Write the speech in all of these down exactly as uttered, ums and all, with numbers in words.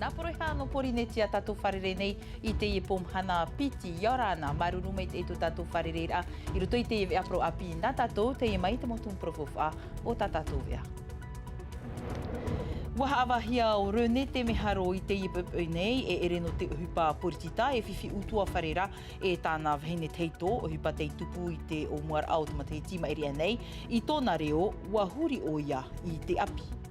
Nā Poroiha nō Porinetia tātou fārerei nei i teie pō mahana piti, ʻia ora na, māuruuru maitaʻi tō tātou fārereiraʻa i roto i teie veʻa parau ʻāpī nā tātou, teie mai te mau tumu parau faufaʻa o tā tātou veʻa. ʻUa haʻavāhia ʻo René Temeharo i teie poʻipoʻi nei, e ʻere nō te ʻohipa poritita, e fifi ʻutuāfare ra, e tāna vahine tahito, ʻohipa tei tupu i te ʻōmuaraʻa o te matahiti i maʻiri aʻe nei, i tōna reo, ʻua huri ʻoia i te ʻapi.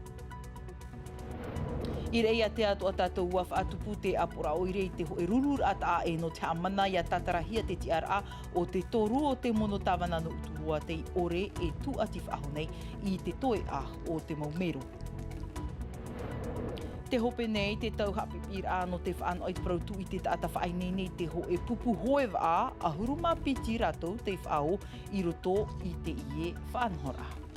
I Raʻiātea atoʻa tātou, ʻua faʻatupu te ʻāpoʻoraʻa ʻoire i te hōʻē rururaʻa taʻa ʻē nō te haʻamana ʻia tātarahia te tiʻaraʻa o te toru o te mono tāvana nō Uturoa tei ʻore e tūʻati faʻahou nei i te toeʻa o te mau mero. Tē hope nei te tau haʻapiʻiraʻa nō te faʻanaho i te parau tū i te taʻata faʻaineine i te hōʻē pupu hoe vaʻa, ʻahuru mā piti rātou tei faʻaō i roto i teie faʻanahoraʻa.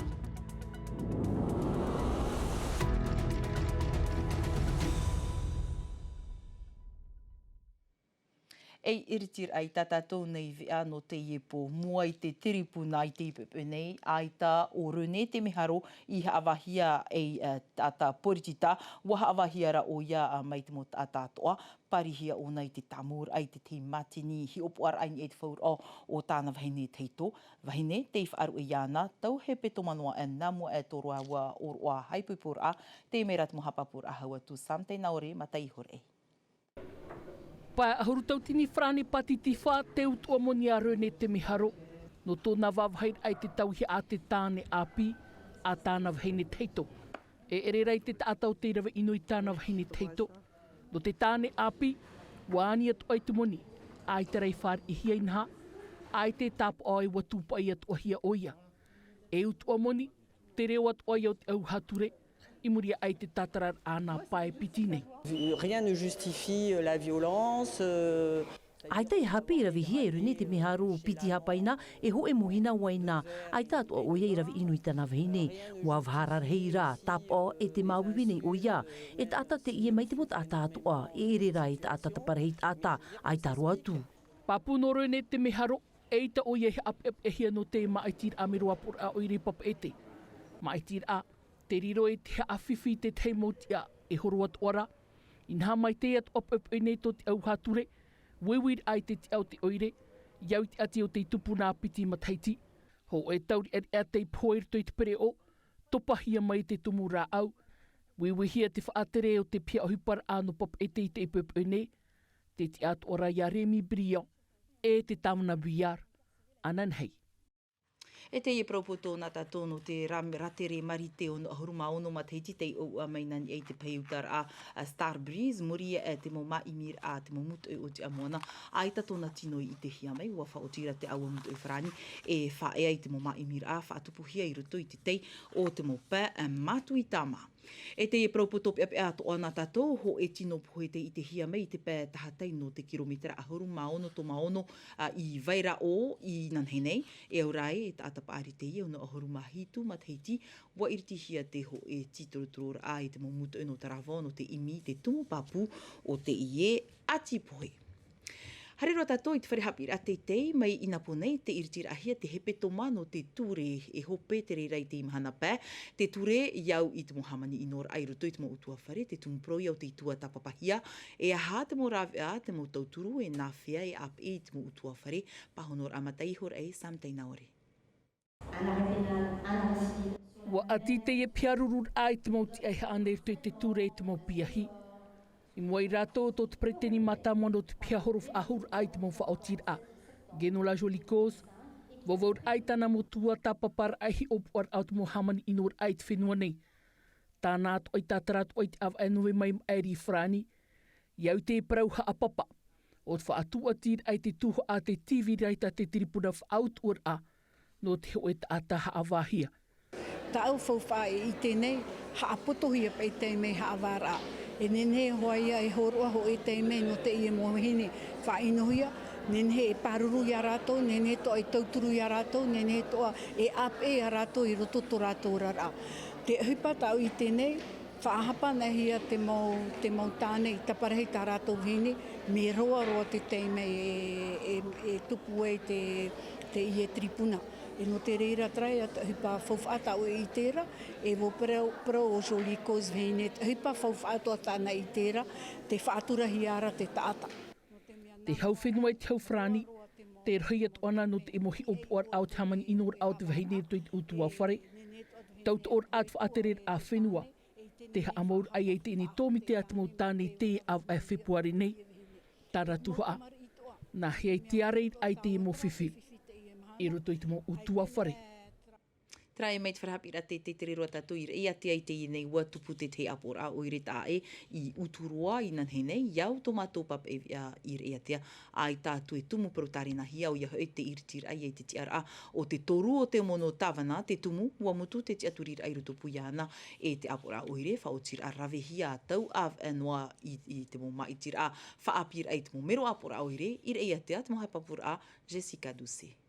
E iritiraʻa i tā tātou nei veʻa nō teie pō, mua i te tiripuna i teie poʻipoʻi nei, ʻaita ʻo René Temeharo i haʻavāhia ei, ā, taʻata poritita, ʻua haʻavāhia ra ʻoia, ā, mai te mau taʻata atoʻa, pārihia ʻōna i te tāmau raʻa i te tahi mātini, hiʻopoʻaraʻa i niʻa i te fauraʻo o tāna vahine tahito, vahine tei faʻaruʻe iāna, tau hepetoma noa aʻe nā mua aʻe tō rāua ʻōroʻa haʻaipoiporaʻa, teie mai rā te mau haʻapāpūraʻa hau atu, Sam Tainaore, Mataʻi Horaʻe. Pae ʻahuru tauatini farāni pātitifa te utuʻa moni a René Temeharo, nō tōna vāvāhiraʻa i te tauihaʻa a te tāne ʻāpī a tāna vahine tahito. E ʻere rā i te taʻata o tei rave ʻino i tāna vahine tahito. Nō te tāne ʻāpī, ʻua ani atoʻa i te moni, ʻaita rā i fāriʻihia inaha, ʻaita e tāpaʻo ai ʻua tūpaʻi atoʻahia ʻoia. E utuʻa moni, te reo atoʻa ia o te ʻauvaha ture, i muri aʻe i te tātararaʻa nā pae piti nei. Rien ne justifie la violence, euh. ʻAita e hape i ravehia e René Temeharo piti hapaina, e hōʻē mau hīnau ʻaina, ʻaita atoʻa ʻoia i rave ʻino i tāna vahine. ʻUa vaha rarahi rā, tāpaʻo e te māuiui nei ʻoia, e taʻata teie mai te mau taʻata atoʻa, e ʻere rā e taʻata taparahi taʻata, ʻaita roa atu. Pāpū nō René Temeharo, ʻeita ʻoia e haʻapeʻapeʻahia nō te māʻitiraʻa mero ʻāpoʻoraʻa ʻoire papeʻete. Māʻitiraʻa, tē riro i te haʻafifi i te tahi mau tiʻa e horo atoʻa ra. Inaha mai teie atoʻa poʻipoʻi nei tō te ʻauvaha ture, uiuiraʻa i te tiʻa o te ʻoire, i au i te ʻati o tei tupu nā piti matahiti. Hōʻē tauriʻariʻa tei pohe i roto i te pereʻoʻo, topahia mai te tumu rāʻau, uiuihia te faʻatere o te piha ʻohiparaʻa nō papeʻete i teie poʻipoʻi nei, te tiʻa atoʻa ra ia Rémy Brillant, e te tāvana Vuillard, ananahi. E teie parau poto nā tātou nō te ra-, rātere marite ʻo nō ʻahuru mā ono matahiti tei ʻōuʻa mai nā niʻa i te pahi utaraʻa, ā, Starbreeze, muri aʻe te mau māʻimiraʻa, te mau mūtoʻi o te ʻamoana, ʻaita tōna tino i ʻitehia mai, ʻua faʻaoti ra te ʻāua mūtoʻi farāni, e faʻaea i te mau māʻimiraʻa, faʻatupuhia i roto i te tei o te mau pae, ā, Matuitama. E teie parau poto peʻapeʻa atoʻa nā tātou, hōʻē tino pohe tei ʻitehia mai i te pae tahatai nō te kirometera ʻahuru mā ono tō mā ono, ā, i Vairaʻo inanahi nei, e au rā ē, e taʻata paʻari teie ʻo nō ʻahuru mā hitu matahiti, ʻua iritihia te hōʻē tītorotororaʻa i te mau mūtoʻi nō Taravao nō te ʻimi i te tumu pāpū o teie ʻati pohe. Haere roa tātou i te fare haʻapiʻiraʻa teitei, mai Inapō nei, tē iritiraʻahia te hepetoma nō te ture e hope te reira i teie mahana pae, te ture i au i te mau hāmani ʻinoraʻa i roto i te mau ʻutuāfare, te tumu parau ia o tei tuatāpapahia, e aha te mau rāveʻa, te mau tauturu, e nāfea e ʻāpeʻe i te mau ʻutuāfare, pāhonoraʻa Mataʻi Horaʻe, Sam Tainaore. ʻUa ʻati teie piha rururaʻa i te mau tiʻa e haʻa nei i roto i te ture i te mau piahi. I mua ia rātou tō te peretiteni mātāmua nō te piha horo faʻahou raʻa i te mau faʻaotiraʻa, Genola Jolie-Coz, vauvau raʻa i tāna mau tuatāpaparaʻa e hiʻopoʻaraʻa o te mau hāmani ʻinoraʻa i te fenua nei. Tāna atoʻa i tātara atoʻa i te ʻāvaʻe Novema i maʻiri i Farāni, i au i te parau haʻapapa, ʻo te faʻatūʻatiraʻa i te tuhaʻa a te tīvī rahi tā te tiripuna faʻautuʻaraʻa, nō te hōʻē taʻata haʻavāhia. Tāʻu faufaʻa e ʻite nei, haʻapotohia paʻi teie mau haʻavāraʻa. E nehenehe hoʻi ia e hōroʻa hōʻē teie mau nō teie mau vahine faʻaʻinohia, nehenehe e pāruru ia rātou, nehenehe atoʻa e tauturu ia rātou, nehenehe atoʻa e ʻāpeʻe ia rātou i roto tō rātou oraraʻa. Te ʻohipa tāʻu i ʻite nei, faʻahapa anaʻe hia te mau, te mau tāne i taparahi tā rātou vahine, mea roaroa te taime e, e, e tupu ai te, Te ie tripuna. E nō te reira taraia te ʻohipa faufaʻa tā ʻoe i terā, e vau parau, parau o Jolie Cause vahine, te ʻohipa faufaʻa atoʻa tāna i terā, te faʻaturahia ra te taʻata. Te hau fenua i te hau farāni, te rohi atu ʻana nō te mau hiʻopoʻaraʻa o te hāmani ʻinoraʻa o te vahine i roto i te ʻutuāfare. Tautoʻoraʻa te faʻatereraʻa fenua. Te haʻamauraʻa i teie nei tōmite a te mau tāne i teie ʻāvaʻe Fepuare nei. Tārā tuhaʻa, nā hea i te ārairaʻa i teie mau fifi i roto i te mau ʻutuāfare. Taraia mai te fare haʻapiʻiraʻa teitei, tere roa tātou i reira, i teie nei ua tupu te tahi ʻāpoʻoraʻa ʻoire taʻa ʻē i Uturoa, i nā nei, i au tō mātou pāpaʻi veʻa i reira. ʻAita atu e tumu parau tārenahia, ʻoia hoʻi te iritiraʻa i te tiʻaraʻa o te toru o te mono tāvana, te tumu, ua mutu te tiʻaturiraʻa i rotopuiāna e te ʻāpoʻoraʻa ʻoire, faʻaotiraʻa ravehia tau ʻāvaʻe noa i, i te mau māʻitiraʻa faʻaʻāpīraʻa i te mau mero ʻāpoʻoraʻa ʻoire, i reira te mau haʻapāpūraʻa, Jessica Doucet.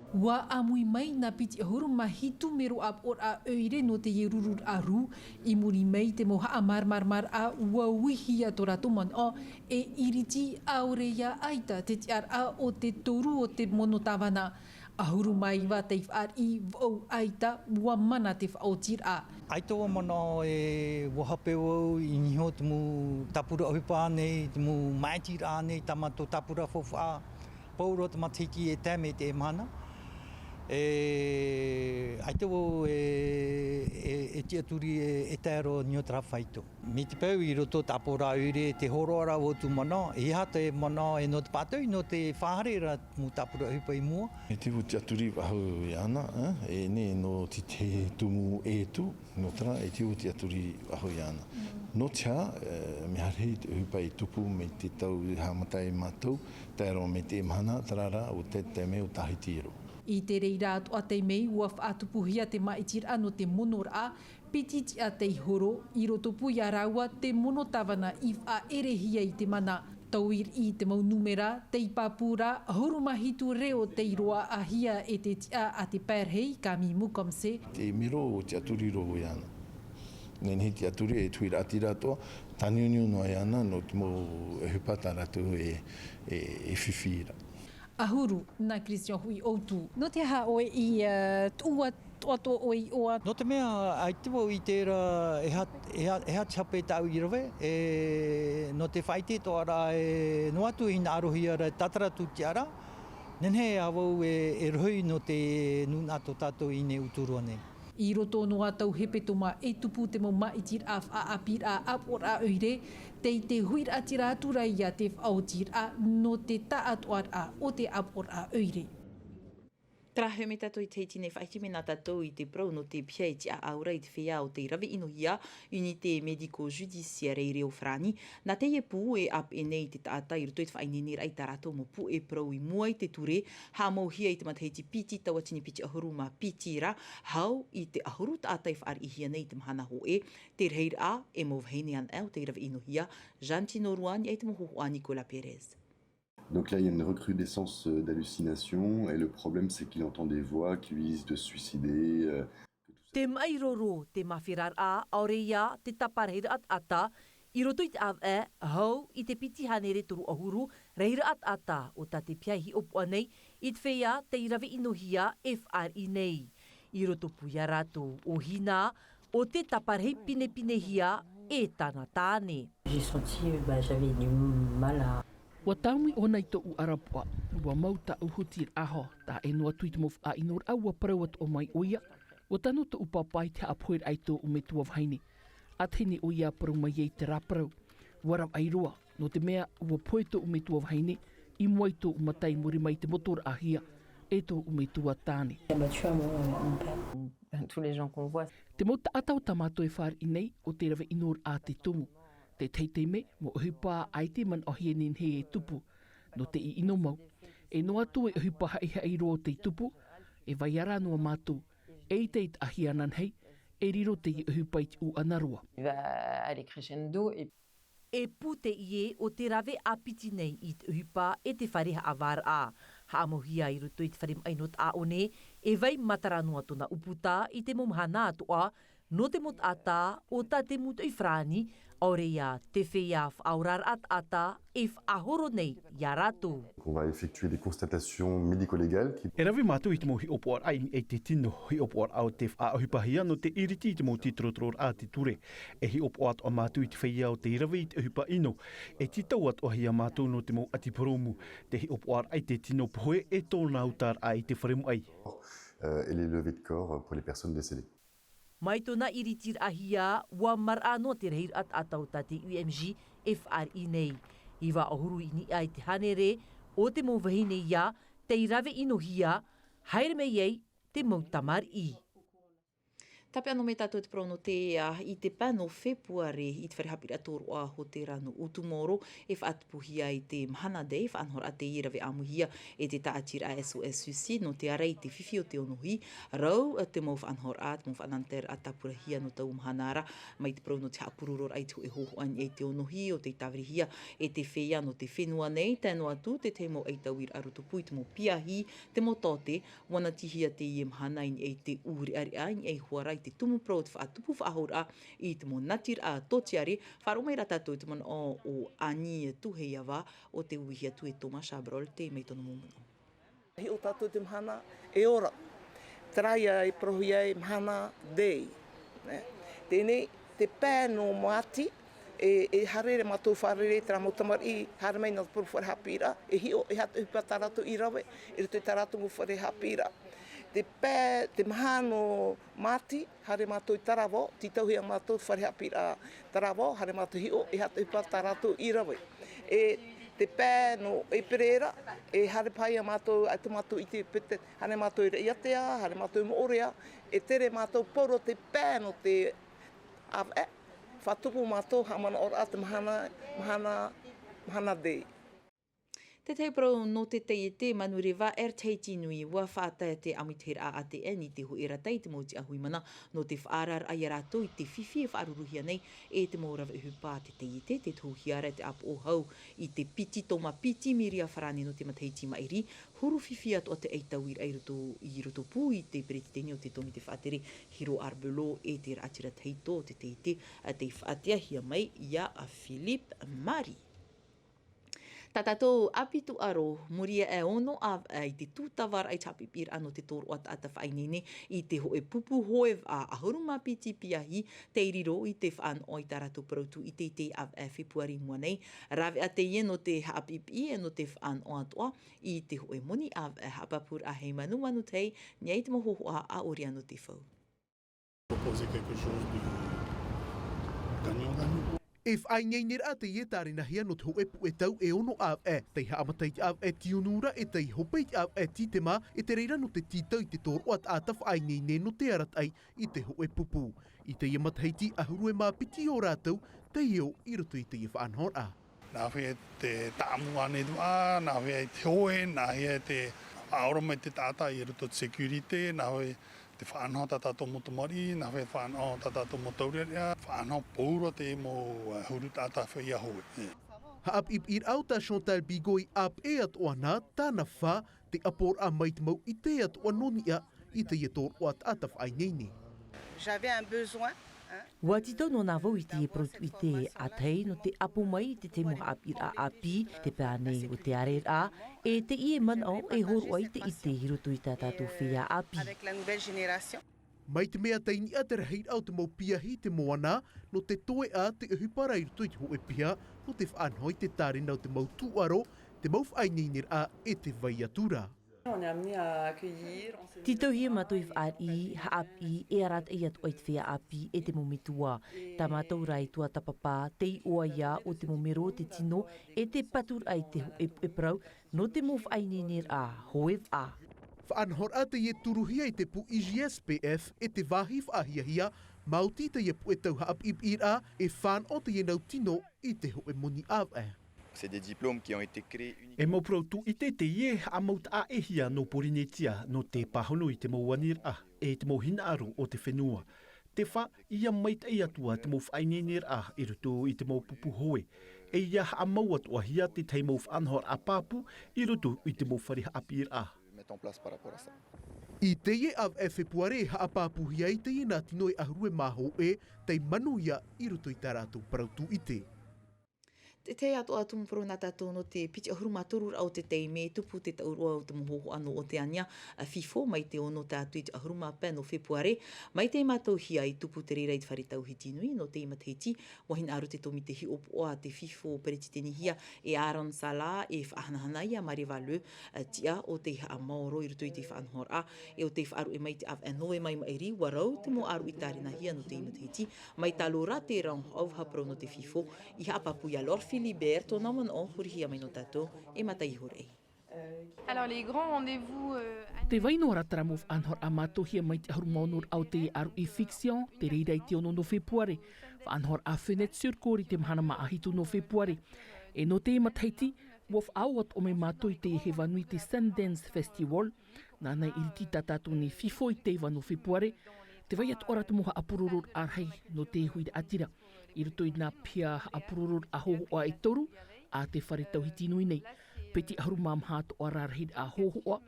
Ua ʻāmui mai nā piti ʻahuru mā hitu mero ʻāpoʻoraʻa ʻoire nō teie rururaʻa rū, i muri mai te mau haʻamāramaramaraʻa ua uihia tō rātou manaʻo, e iriti ʻaore ia ʻaita te tiʻaraʻa o te toru o te mono tāvana. ʻAhuru mā iva tei fāriʻi, vaʻu ʻaita, ua mana te faʻaotiraʻa. ʻAita ua manaʻo e ua hape vau i niho te mau tāpura ʻohipa nei, te mau māʻitiraʻa nei, tā mātou tāpura faufaʻa. Pauroa te matahiti e tae mai teie mahana. E, ʻaita vau e, e, e tiʻaturi e, e tae roa niho terā faito. Mai te peu i roto te ʻāpoʻoraʻa ʻoire, te hōroʻaraʻa vau tū manaʻo, e aha te manaʻo e nō te pātoi, nō te faʻahaere ra mau tāpura ʻohipa i mua. E te vau tiʻaturi faʻahou iāna, e, e nei nō te, te tumu e tū. Nō terā, e te vau tiʻaturi faʻahou iāna. Nō te aha, e, mea haere te ʻohipa i tupu mai te tau haʻamata ai mātou, tae roa mai teie mahana, terā rā, ʻo te taime ʻo Tahiti roa. I te reira atoʻa taime, ua faʻatupuhia te māʻitiraʻa nō te monoraʻa, piti tiʻa tei horo, i roto pū ia rāua te mono tāvana i faʻaʻerehia i te mana. Tauiraʻa i te mau nūmera, tei pāpū ra, ʻahuru mā hitu reo tei roaʻahia e te tiʻa a te parahi, Camille Mukomse. Te mero o tiʻaturi roa iāna. Nehenehe tiʻaturi e tuiraʻatira atoʻa, tāniuniu noa iāna, nō te mau ʻohipa tā rātou e, e, e fifi ra. ʻAhuru, nā Christian Huiʻoutu. Nō te aha ʻoe i, ā, tuʻu atoʻa ʻoe i ʻō? Nō te mea, ʻaita vau i terā, e aha, e aha, e aha te hape tāʻu i rave, e, nō te faʻaʻite atoʻa ra, e, noa atu e hinaʻarohia ra, tātara atu tiʻaraʻa, nehenehe ā vau e, e rohi nō te nūnaʻa tō tātou i nei Uturoa nei. I roto noa tau hepetoma e tupu te mau māʻitiraʻa faʻaʻāpīraʻa ʻāpoʻoraʻa ʻoire, tei te huiraʻatira atu ra ia te faʻaotiraʻa nō te taʻatoʻaraʻa o te ʻāpoʻoraʻa ʻoire. Terā hoʻi mai tātou i Tahiti nei, faʻahiti mai na tātou i te parau nō te piha e tiʻaʻau ra i te feiā o tei rave ʻinohia, Unité Médico-Judiciaire i reo farāni. Nā teie pū e ʻāpeʻe nei te taʻata i roto i te faʻaineineraʻa i tā rātou mau puʻe parau i mua i te ture, haʻamauhia i te matahiti piti tauatini piti ʻahuru mā piti ra, hau i te ʻahuru taʻata i faʻariʻihia nei i te mahana hōʻē, te rahiraʻa e mau vahine anaʻe ʻo tei rave ʻinohia, Jeanne Tino Ruani, ʻaita te mau hōhoʻa a Nicolas Pérez. Donc là, il y a une recrudescence, euh, d'hallucinations, et le problème, c'est qu'il entend des voix qui lui disent de se suicider, euh, que tout ça. Te maʻiroro, te māferaraʻa, ʻaore ia te taparahi ra taʻata, i roto i te ʻāvaʻe, hau i te piti hānere toru ʻahuru rahiraʻa taʻata, ʻo tā te piha i hiʻopoʻa nei i te feiā tei rave ʻinohia e faʻariʻi nei. I roto pū ia rātou, ʻo Hina, ʻo te taparahi pinepinehia e tāna tāne. J'ai senti, bah, j'avais du mal à Ua tāmui ʻōna i tōʻu ʻarapoʻa, ua mau tāʻu hutiraʻa hoʻi, tae noa atu i te mau faʻaʻinoraʻa ua parau atoʻa mai ʻoia, ua tano tōʻu pāpā i te haʻapoheraʻa i tōʻu metua vahine. ʻA tahi nei ʻoia parau mai ai terā parau, ua ravaʻai roa, nō te mea ua pohe tōʻu metua vahine, i mua i tōʻu mata i muri mai i te motoraʻahia e tōʻu metua tāne. Ça m'a tué à moi, euh, mon père. Tous les gens qu'on voit. Te mau taʻata o tā mātou e fāriʻi nei, ʻo te rave ʻinoraʻa te tumu. Te tahi taime, mau ʻohipa ʻaita i manaʻohia e nehenehe e tupu, nō te ʻino mau. E noa atu e ʻohipa haʻihaʻi roa o tei tupu, e vai ra noa mātou, eʻita e taʻahia ananahi, e riro teie ʻohipa i te ʻūʻana roa. Il va aller crescendo et E pū teie ʻo te rave ʻāpiti nei i te ʻohipa e te fare haʻavāraʻa. Haʻamauhia i roto i te fare maʻi nō Taʻaone, e vai matara noa tōna ʻūputa i te mau mahana atoʻa, nō te mau taʻata o tā te mūtoʻi farāni, ʻAore ia te feiā faʻaoraraʻa taʻata e faʻahoro nei iā rātou. On va effectuer des constatations médico-légales qui E rave mātou i te mau hiʻopoʻaraʻa i te tino, hiʻopoʻaraʻa o te faʻaʻohipahia nō te iriti i te mau tītorotororaʻa a te ture. E hiʻopoʻa atoʻa mātou i te feiā o te rave i te ʻohipa ʻino. E tītau atoʻahia mātou nō te mau ʻati purōmu. Te hiʻopoʻaraʻa i te tino pohe e tōna utaraʻa i te fare maʻi. Euh, et les levées de corps pour les personnes décédées. Mai tōna iritiraʻahia, ua maraʻa noa te rahiraʻa taʻata o tā te U M J e fāriʻi nei. Iva ʻahuru i niʻa i te hānere o te mau vahine ia tei rave ʻinohia, haere mai ai te mau tamariʻi. Tāpeʻa noa mai tātou te parau nō te ea i te pae nō Fepuare i te fare haʻapiʻiraʻa tōroʻa hōtēra nō Utumoro, e faʻatupuhia i te mahana day, faʻanahoraʻa teie e rave ʻāmuihia e te tāʻatiraʻa S O S Suicide nō te ara i te fifi o te onohi. Rau te mau faʻanahoraʻa, te mau faʻanahoraʻa tāpurahia nō taua mahana ra, mai te parau nō te haʻapurororaʻa i te hōʻē hōhoʻa i niʻa i te onohi, ʻo tei tāvirihia e te feiā nō te fenua nei, tae noa atu te tahi mau ʻaitauiraʻa rotopū i te mau piahi, te mau taote, ua natihia teie mahana i niʻa i te ʻūreʻareʻa, i niʻa iho ā ra i te tumu parau o te faʻatupu faʻahouraʻa i te mau natiraʻa tōtiare. Faʻaroʻo mai ra tātou i te manaʻo o Ani Tuheiava, ʻo tē uiui atu e Thomas Chabrol, teie mai tōna mau manaʻo. Hiʻo tātou te mahana e ora. Terā ia e parauhia e mahana day. Nē? Teie nei, te pae nō Māti, e, e haere mātou fārerei terā mau tamariʻi, haere mai nā te parau fare haʻapiʻiraʻa, e hiʻo, e aha te ʻohipa tā rātou i rave, i roto i tā rātou mau fare haʻapiʻiraʻa. Te pae, te mahana nō Māti, haere mātou i Taravao, tītauhia mātou fare haʻapiʻiraʻa Taravao, haere mātou hiʻo, e aha te ʻohipa tā rātou i rave. E te pae nō ʻEperēra, e haere paha ia mātou, ʻaita mātou ʻite pete, haere mātou i Raʻiātea, haere mātou i Moʻorea, e tere mātou pauroa te pae nō te ʻāvaʻe, faʻatupu mātou haʻamanaʻoraʻa te mahana, mahana, mahana day. Te tahi parau nō te taiete manureva, Air Tahiti Nui, ua faʻatae te ʻāmuitahiraʻa A T N i te hōʻē rata i te mau tiʻahuimana nō te faʻaararaʻa ia rātou i te fifi e faʻaruruhia nei e te mau rave ʻohipa a te taiete, tē tohuhia ra te ʻāpoʻo hau i te piti toma piti miria farāne nō te matahiti maʻiri, huru fifi atoʻa te ʻaitauiraʻa i roto, i roto pū i te peretiteni o te Tōmite Faʻatere, Hiro Arbelot, e te raʻatira tahito o te taiete, tei faʻatiʻahia mai ia Philippe Marie. Tā tātou ʻāpī tūʻaro, muri aʻe e ono ʻāvaʻe i te tūtavaraʻa i te haʻapiʻiraʻa nō te tōroʻa taʻata faʻaineine i te hōʻē pupu hoe vaʻa ʻahuru mā piti piahi, tei riro i te faʻanaho i tā rātou parau tū ʻite i te ʻāvaʻe Fepuari i mua nei. Rāveʻa teie nō te haʻapiʻipiʻi e nō te faʻanaho atoʻa i te hōʻē moni ʻāvaʻe haʻapāpūraʻa hei manumanu tei, i niʻa i te mau hōhoʻa ʻaore ā nō te fau. Proposer quelque chose de gagnant-gagnant. E faʻaineineraʻa teie tārenahia nō te hōʻē puʻe tau e ono ʻāvaʻe, tei haʻamata i te ʻāvaʻe Tiunura e tei hope i te ʻāvaʻe Tītema, e te reira nō te tītau i te tōroʻa taʻata faʻaineine nō te arataʻi i te hōʻē pupu. I teie matahiti ʻahuru e mā piti o rātou tei ō i roto i teie faʻanahoraʻa. Nā hea te tāʻamu ānei te vaʻa, nā hea te hoe, nā hea te ʻaore mai te taʻata i roto i te sécurité, nā hea te faʻanaho tā tātou mau tamariʻi, nā hea te faʻanaho tā tātou mau taureʻareʻa, faʻanaho pauroa te mau, eh, huru taʻata feiā hoe. Haʻapiʻipiʻiraʻa o tā Chantal Bigot i ʻāpeʻe atoʻa na, tāna fā, te ʻaporaʻa mai te mau ʻite atoʻa nō niʻa i teie tōroʻa taʻata faʻaineine. J'avais un besoin, hein. Ua tītau noa vau i teie parau tū ʻite, ʻa tahi nō te ʻapo mai i te tahi mau haʻapiʻiraʻa ʻāpī, te pae nei o te ʻāreraʻa, e teie manaʻo e hōroʻa i te ʻite i roto i tā tātou feiā ʻāpī. Avec la nouvelle génération. Mai te mea tei niʻa te rahiraʻa o te mau piahi i te moana, nō te toeʻa te ʻohipa ra i roto i te hōʻē piha, nō te faʻanaho i te tārena o te mau tūʻaro, te mau faʻaineineraʻa e te vai atu ra. On est amené à accueillir, on se Tītauhia mātou i fāriʻi, haʻapiʻi, e arataʻi atoʻa i te feiā ʻāpī e te mau metua. Tā mātou rā e tuatāpapa, tei ʻoaʻoa o te mau mero o te tino, e te paturaʻa i te hōʻē puʻe parau, nō te mau faʻaineineraʻa hoe vaʻa. Faʻanahoraʻa teie e turuhia e te pū I G S P F e te vāhi faʻahiahia, maoti teie puʻe tau haʻapiʻipiʻiraʻa, e fānaʻo teie nau tino i te hōʻē moni ʻāvaʻe. C'est des diplômes qui ont été créés uniquement. E mau parau tū ʻite teie e haʻamau taʻa ʻē hia nō Pōrīnetia, nō te pāhono i te mau aniraʻa, e te mau hinaʻaro o te fenua. Te fā, ʻia maitaʻi atu ā te mau faʻaineineraʻa i roto i te mau pupu hoe. E ʻia haʻamau atoʻahia te tahi mau faʻanahoraʻa pāpū i roto i te mau fare haʻapiʻiraʻa. Mettre en place par rapport à ça. I teie ʻāvaʻe fepuare e haʻapāpūhia ai teie nā tino e ʻahuru e mā hōʻē tei manuia i roto i tā rātou parau tūʻite. Te tahi atu atu mau parau nā tātou nō te piti ʻahuru mā toru raʻa o te taime e tupu te taʻuroʻa o te mau hōhoʻa nō Oteania, a, FIFO, mai te ono tātou i te ʻahuru mā pae nō fepuare, mai te mātauhia e tupu te reira i te fare tauhiti nui nō teie matahiti. Ua hinaʻaro te tōmite hiʻopoʻa a te FIFO peretitenihia e Aaron Salah e faʻahanahana ia Marie Valeu, a, tiʻa o tei haʻamaoro i roto i te faʻanahoraʻa, e o tei faʻaruʻe mai te ʻāvaʻe Novema i maʻiri, ua rau te mau ʻāruʻi tārenahia nō teie matahiti, mai tā Laura Terang, ʻauvaha parau nō te FIFO, i haʻapāpū ia Laure Philibert, tōna manaʻo, hurihia mai nō tātou, e mātaiho rei. Alors, les grands rendez-vous, euh, Te vai noa ra terā mau faʻanahoraʻa mātauhia mai te ʻahuru mā ono raʻa o te ʻāruʻi fiction, te reira i te ono nō fepuare. Faʻanahoraʻa Fenêtre sur Cour i te mahana māʻa hitu nō fepuare. E nō teie matahiti, ua faʻaau atoʻa mai mātou i te heva nui te Sundance Festival. Nāna i ʻiriti tā tātou nei FIFO i te iva nō fepuare. Te vai atoʻa ra te mau haʻapurororaʻa rahi nō te huiraʻatira. I roto i nā piha haʻapurororaʻa hōhoʻa e toru a te fare tauhiti nui nei. Piti ʻahuru mā maha atoʻa rā rahiraʻa hōhoʻa.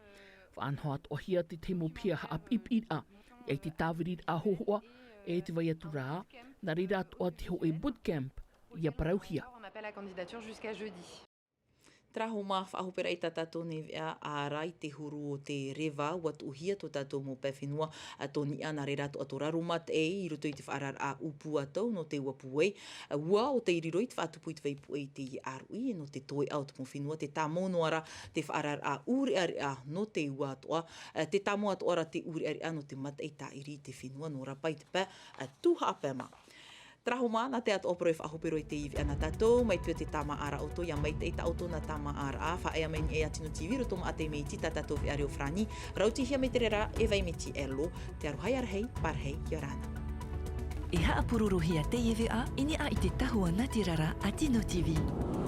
Faʻanaho atoʻahia te tahi mau piha haʻapiʻipiʻiraʻa, ʻia ʻite tāviriraʻa hōhoʻa, e te vai atu rā, nā reira atoʻa te hōʻē bootcamp ʻia parauhia. On appelle la candidature jusqu'à jeudi. Terā homa faʻahoperaʻa i tā tātou nei veʻa, ʻāreʻa i te huru o te reva, ua tuʻuhia tō tātou mau pae fenua, a, tō niʻa nā reira atoʻa tō raro mataʻi i roto i te faʻaararaʻa ʻūpū ʻatau nō te uapu vai. A, ua ʻo tei riro i te faʻatupu i te vai puʻe i teie ʻāruʻi, nō te toeʻa o te mau fenua, te tāmau noa ra te faʻaararaʻa ʻūreʻareʻa nō te ua atoʻa, a, te tāmau atoʻa ra te ʻūreʻareʻa nō te mataʻi tāʻiri i te fenua, nō rapa i te pae, a, tū haʻapae mā. Terā homa, nā te atoʻa parau e faʻahoperaʻa i teie veʻa nā tātou, mai te peu te tāmāʻaraʻa ʻoutou, ʻia maitaʻi tā ʻoutou nā tāmāʻaraʻa, faʻaea mai niʻa iā Tino TV, roto maʻa teie mea iti tā tātou veʻa reo farāni, rautihia mai te reira e Vaimeti Erlo, te aroha ia rahi, pārahi, ʻia ora na. E haʻapurorohia teie veʻa, i niʻa i te tahua nā te reira a Tino TV.